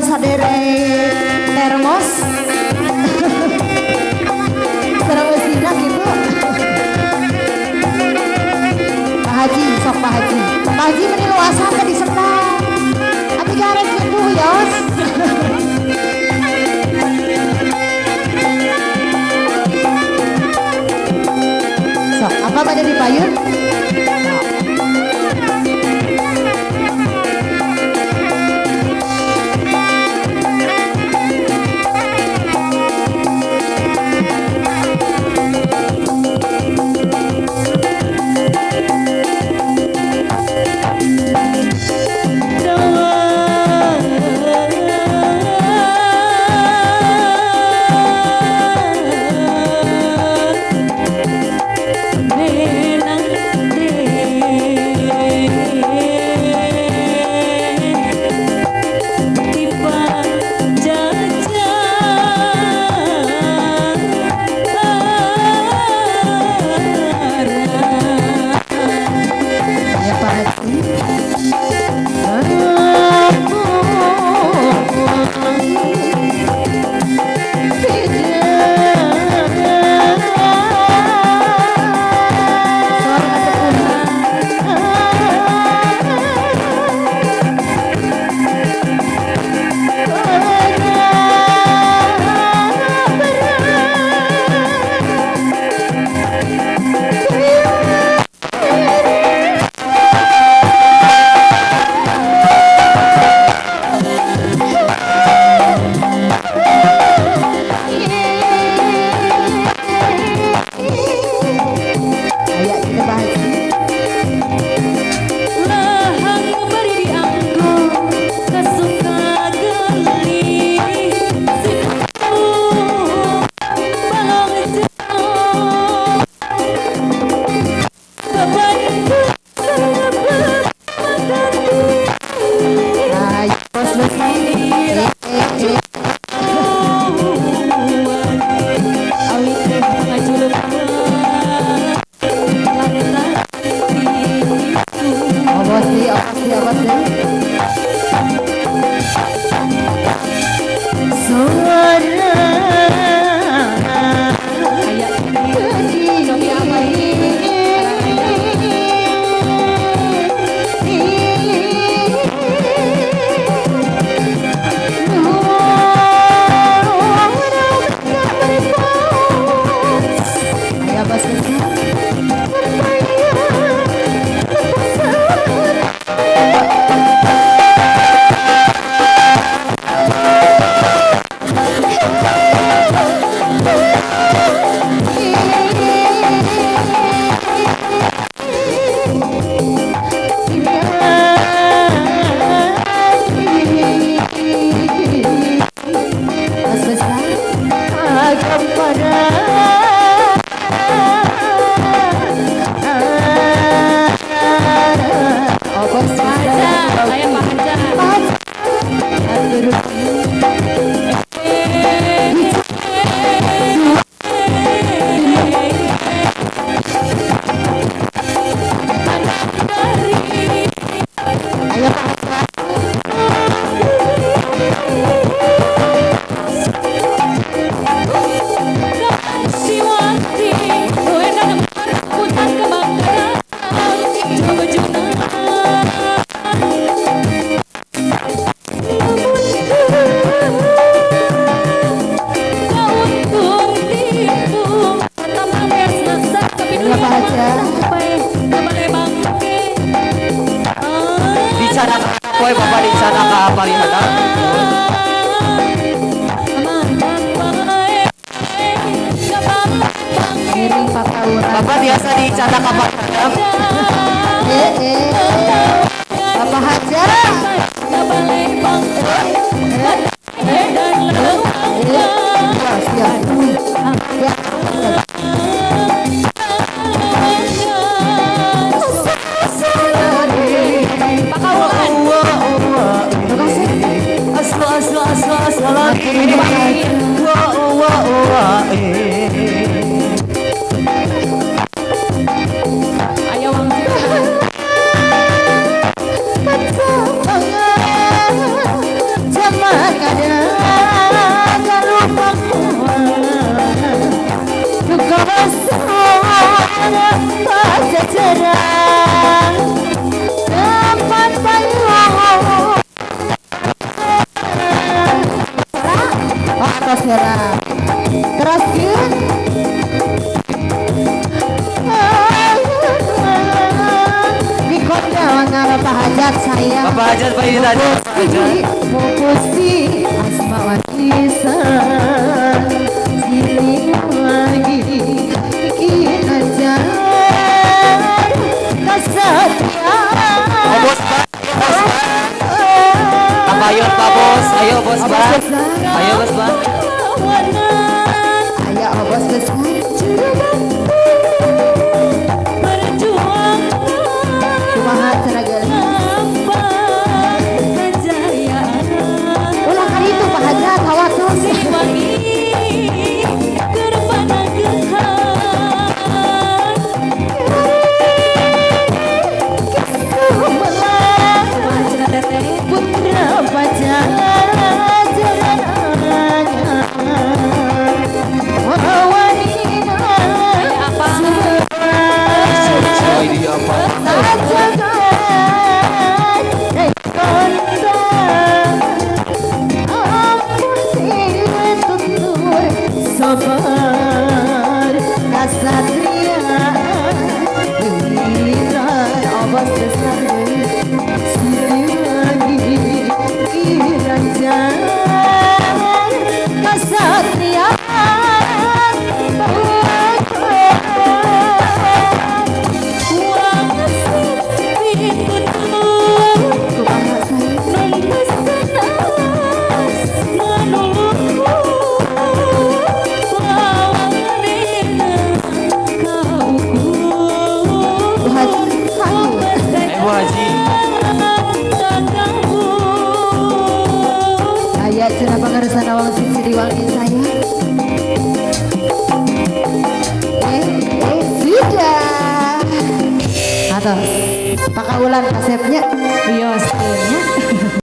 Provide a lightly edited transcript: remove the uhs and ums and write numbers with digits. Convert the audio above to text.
Saderek termos. Sareng eusina gitu. Pak Haji, sok Pak Haji. Pak Haji meni luasan teh disetel. Abi garek kitu yos. Sok, apa pada di payun? Ya Pak Haji. Suara ketepunan. Aya kita Pak Haji. Lahang bari dianggo kasuka geli situ balong jauh beban Ayo Bos Lutfi. Eh, eh, eh. Awit teh ngajuluk lantaran itu. Awas di, awas di, awas di. Suara Aya ini cobi apa ini Ayo Bos Lutfi. Mas Besar. Oh, Bos Pak Haja, Besar. saya Pak Haja. Ayo Pak Haja. Ayo Pak Haja. Di sana poe Bapak di sana ka palihada. Ngiring papauran. Bapak biasa di sana ka palihada. Eh, eh. Bapak Haja. Eh, eh. Siap, siap. Ya. Terima kasih. Ayo Wang Zaman Pajajaran tempat payung. Oh, atas heula. Teruskeun. Dikondang Bapak Hajat saya. Bapak Hajat, Pak Hajat, Bapak Hajat. Fokusi asma warisan Siliwangi Kinajar Kesetiaan. Oh, bos, Pak. Bos, Pak. Tabayun, Pak Bos. Ayo, Bos, Oh, Pak. bos besar. Ayo, Bos, Pak. Ayo, oh, bos besar. Kumaha cara geus? Ulah kali itu Pak Hajat, khawatir. Siliwangi keur panagehan. Kumaha cenah teteh? Putra Pajajaran Wawanina. Aya apa? Sesuai dia apa? Sajagan kondang ampun tutur sabar kasatria Wiran awas besar Siliwangi Kiranjar Kesatria. Wangsit pitutur Kumaha saya? Numbeskeun asma luhur Wawanina kaukur. Bu Haji, hayu. Eh, Bu Haji. Takabur. Aya cenah pangarusan wangsit Siliwangi saya. Eh, eh, sudah. Atos. Pakaulan kasepnya. Wios teh nya.